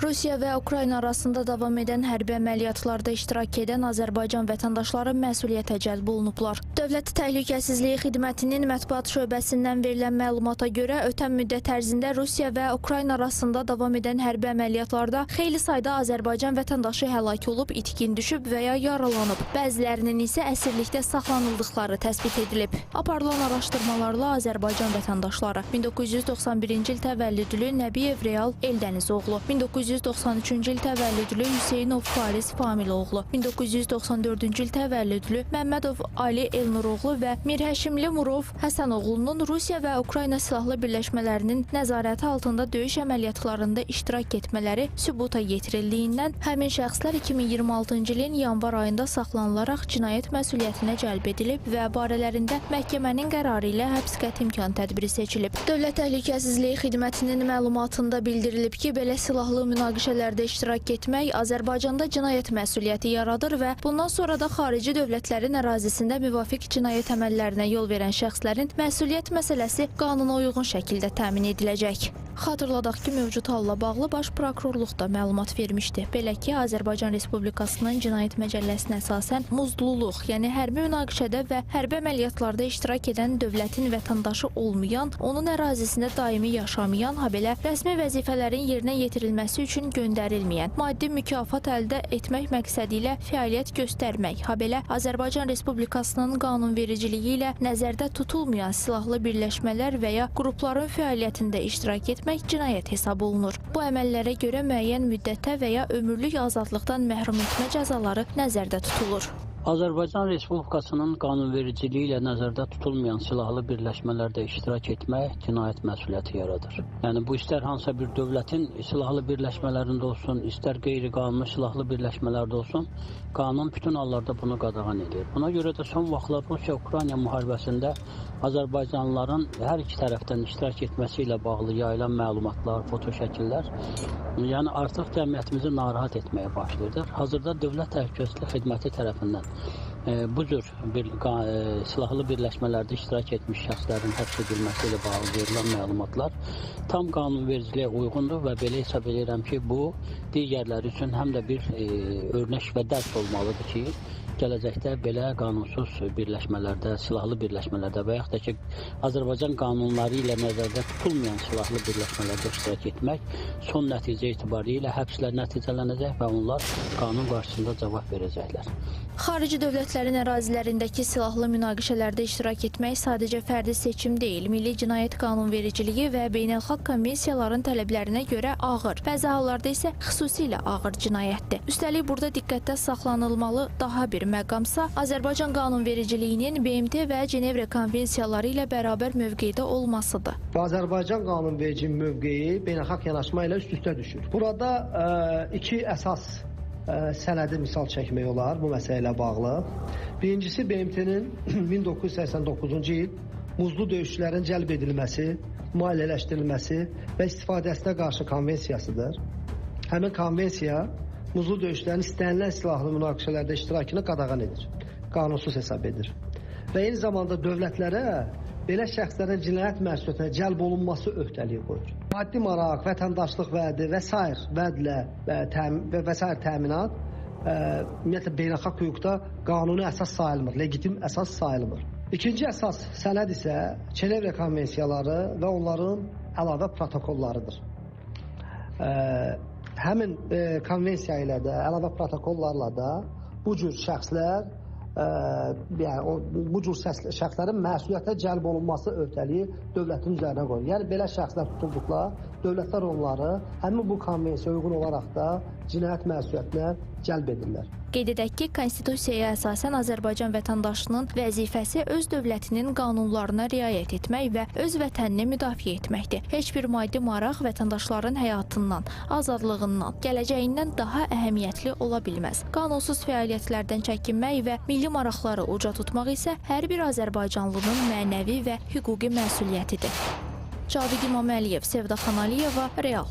Rusiya və Ukrayna arasında davam edən hərbi əməliyyatlarda iştirak edən Azərbaycan vətəndaşları məsuliyyətə cəlb olunublar. Dövlət Təhlükəsizliyi Xidmətinin mətbuat şöbəsindən verilən məlumata görə ötən müddət ərzində Rusiya və Ukrayna arasında davam edən hərbi əməliyyatlarda xeyli sayda Azərbaycan vətəndaşı həlak olub, itkin düşüb və ya yaralanıb. Bəzilərinin isə əsirlikdə saxlanıldıqları təsbit edilib. Aparılan araşdırmalarla Azərbaycan vətəndaşları 1991-ci il təvəllüdlü Nəbiyev Real Eldənizoğlu, 1993-cü il təvəllüdlü Hüseynov Fariz Familoğlu, 1994-cü il təvəllüdlü Məmmədov Ali Elnuroğlu və Mirhəşimli Murov Həsənoğlunun Rusiya və Ukrayna silahlı birləşmələrinin nəzarəti altında döyüş əməliyyatlarında iştirak etmələri sübuta yetirildiyindən həmin şəxslər 2026-cı ilin yanvar ayında saxlanılaraq cinayət məsuliyyətinə cəlb edilib və barələrində məhkəmənin qərarı ilə həbs qəti imkan tədbiri seçilib. Dövlət Təhlükəsizliyi Xidmətinin məlumatında bildirilib ki, belə silahlı münaqişələrdə iştirak etmək Azərbaycanda cinayət məsuliyyəti yaradır və bundan sonra da xarici dövlətlərin ərazisində müvafiq cinayət əməllərinə yol verən şəxslərin məsuliyyət məsələsi qanuna uyğun şəkildə təmin ediləcək. Xatırladaq ki, mövcud halla bağlı Baş Prokurorluq da məlumat vermişdi. Belə ki, Azərbaycan Respublikasının Cinayət Məcəlləsinə əsasən muzdluluq, yəni hərbi münaqişədə və hərbi əməliyyatlarda iştirak edən dövlətin vətəndaşı olmayan, onun ərazisində daimi yaşamayan, habelə rəsmi vəzifələrin yerinə yetirilməsi üçün göndərilməyən, maddi mükafat əldə etmək məqsədi ilə fəaliyyət göstərmək, habelə Azərbaycan Respublikasının qanunvericiliyi ilə nəzərdə tutulmayan silahlı birləşmələr və ya qrupların fəaliyyətində iştirak etmək cinayət hesab olunur. Bu əməllərə görə müəyyən müddətə və ya ömürlük azadlıqdan məhrum etmə cəzaları nəzərdə tutulur. Azərbaycan Respublikasının qanunvericiliyi ilə nəzərdə tutulmayan silahlı birləşmələrdə iştirak etmək cinayət məsuliyyəti yaradır. Yəni bu istər hansısa bir dövlətin silahlı birləşmələrində olsun, istər qeyri-qanuni silahlı birləşmələrdə olsun, qanun bütün hallarda bunu qadağan edir. Buna görə də son vaxtlar Rusiya-Ukrayna müharibəsində azərbaycanlıların hər iki tərəfdən iştirak etməsi ilə bağlı yayılan məlumatlar, fotoşəkillər, yəni artıq cəmiyyətimizi narahat etməyə başlayır. Hazırda Dövlət Təhlükəsizlik Xidməti tərəfindən bu cür bir silahlı birləşmələrdə iştirak etmiş şəxslərin həbs edilməsi ilə bağlı verilən məlumatlar tam qanunvericiliyə uyğundur və belə hesab edirəm ki, bu digərləri üçün həm də bir örnək və dərs olmalıdır ki, gələcəkdə belə qanunsuz birləşmələrdə, silahlı birləşmələrdə və yaxud da ki, Azərbaycan qanunları ilə nəzərdə tutulmayan silahlı birləşmələrdə iştirak etmək son nəticə etibarilə həbslə nəticələnəcək və onlar qanun qarşısında cavab verəcəklər. Xarici dövlətlərin ərazilərindəki silahlı münaqişələrdə iştirak etmək sadəcə fərdi seçim deyil, milli cinayət qanunvericiliyi və beynəlxalq konvensiyaların tələblərinə görə ağır, bəzi hallarda isə xüsusilə ağır cinayətdir. Üstəlik, burada diqqətdə saxlanılmalı daha bir məqamsa Azərbaycan qanunvericiliyinin BMT və Cenevre konvensiyaları ilə bərabər mövqedə olmasıdır. Azərbaycan qanunvericinin mövqeyi beynəlxalq yanaşma ilə üst-üstə düşür. Burada iki əsas sənədi misal çəkmək olar bu məsələ ilə bağlı. Birincisi BMT-nin 1989-cu il muzlu döyüşçülərin cəlb edilməsi, maliyyələşdirilməsi və istifadəsinə qarşı konvensiyasıdır. Həmin konvensiya muzlu döyüşçülərin istənilən silahlı münaqişələrdə iştirakını qadağan edir, qanunsuz hesab edir. Və eyni zamanda dövlətlərə belə şəxslərin cinayət məsuliyyətinə cəlb olunması öhdəliyi qoyur. Maddi maraq, vətəndaşlıq vədi və sair vədlə və sair təminat ümumiyyətlə beynəlxalq hüquqda qanuni əsas sayılmır, legitim əsas sayılmır. İkinci əsas sənəd isə Cenevre konvensiyaları və onların əlavə protokollarıdır. Həmin konvensiya ilə də, əlavə protokollarla da bu cür şəxslər, yəni bu cür şəxslərin məsuliyyətə cəlb olunması öhdəliyi dövlətin üzərinə qoyulur. Yəni belə şəxslər tutulduqda dövlətlər onları həmin bu konvensiyaya uyğun olaraq da cinayət məsuliyyətinə cəlb edirlər. Qeyd edək ki, Konstitusiyaya əsasən Azərbaycan vətəndaşının vəzifəsi öz dövlətinin qanunlarına riayət etmək və öz vətənini müdafiə etməkdir. Heç bir maddi maraq vətəndaşların həyatından, azadlığından, gələcəyindən daha əhəmiyyətli ola bilməz. Qanunsuz fəaliyyətlərdən çəkinmək və milli maraqları uca tutmaq isə hər bir azərbaycanlının mənəvi və hüquqi məsuliyyətidir. Cavid İmaməliyev, Sevda Xanaliyeva, Real.